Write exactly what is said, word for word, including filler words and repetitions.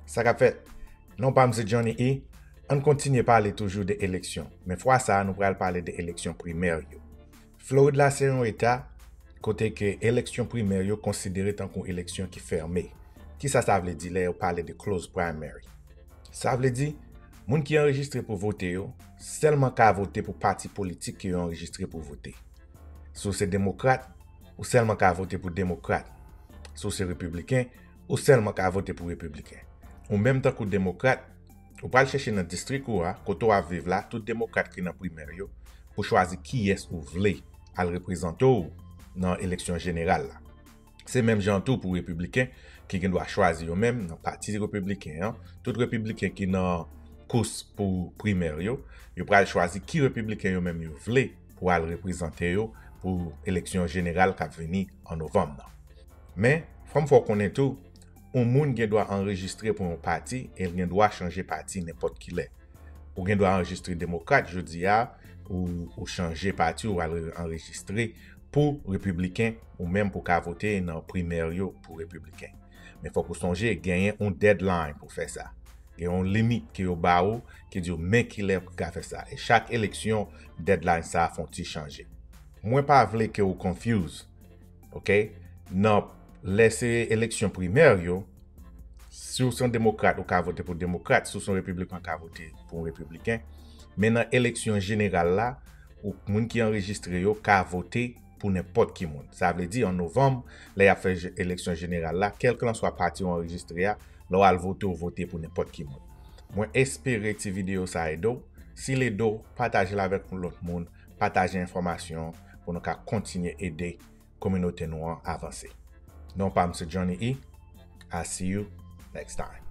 Sa k ap fèt? Non pa m se Johnny E. Ann kontinye pale toujou de eleksyon, men fwa sa a nou pral pale de eleksyon primè yo. Florid la se yon eta kote ke eleksyon primè yo konsidere tankou eleksyon ki fèmen. Kisa sa vle di lè yo pale de closed primary? Sa vle di, moun ki anrejistre pou vote yo sèlman ka vote pou pati politik ke yo anrejistre pou vote. Si w se demokrat, ou sèlman ka vote pou demokrat. Si w se repibliken, ou sèlman ka vote pou repibliken. Ou menm tankou demokrat, ou pral chèche nan distrik ou a, kote w ap viv la, tout demokrat ki nan primè yo, pou chwazi kiyès ou vle al reprezante w nan eleksyon jeneral la. Se menm jan tou pou repibliken ki gen dwa chwazi yo menm nan pati repibliken an. Tout repibliken ki nan kous pou primè yo, yo pral chwazi ki repibliken yo menm yo vle pou al reprezante yo pou eleksyon jeneral k ap vini an novanm nan. Men, fò m fè w konnen tou, yon moun gen dwa anrejistre pou yon pati e l gen dwa chanje pati nenpòt ki lè. Ou gen dwa anrejistre demokrat jodi a, ou, ou chanje pati, ou al anrejistre pou repibliken, ou menm pou ka vote nan primè yo pou repibliken. Men fòk ou sonje, genyen yon deadline pou fè sa. Gen yon limit ke yo ba ou, ki di w men kilè pou ka fè sa. E chak eleksyon, deadline sa a fè yon ti chanje. Mwen pa vle ke ou confuse, ok? Nan lè se eleksyon primè yo, si w se yon demokrat, ou ka vote pou demokrat, si w se yon repibliken, ou ka vote pou yon repibliken. Men nan eleksyon jeneral la, ou, moun ki anrejistre yo ka vote pou nenpòt ki moun. Sa vle di, an novanm, lè y ap fè je- eleksyon jeneral la, kèlkelanswa pati w anrejistre a, lè w al vote, w vote pou nenpòt ki moun. Mwen espere ti videyo sa ede w. Si l ede w, pataje l avèk yon lòt moun, pataje enfòmasyon pou nou ka kontinye ede kominote nou an avanse. Non pa m se Johnny E. I see you next time.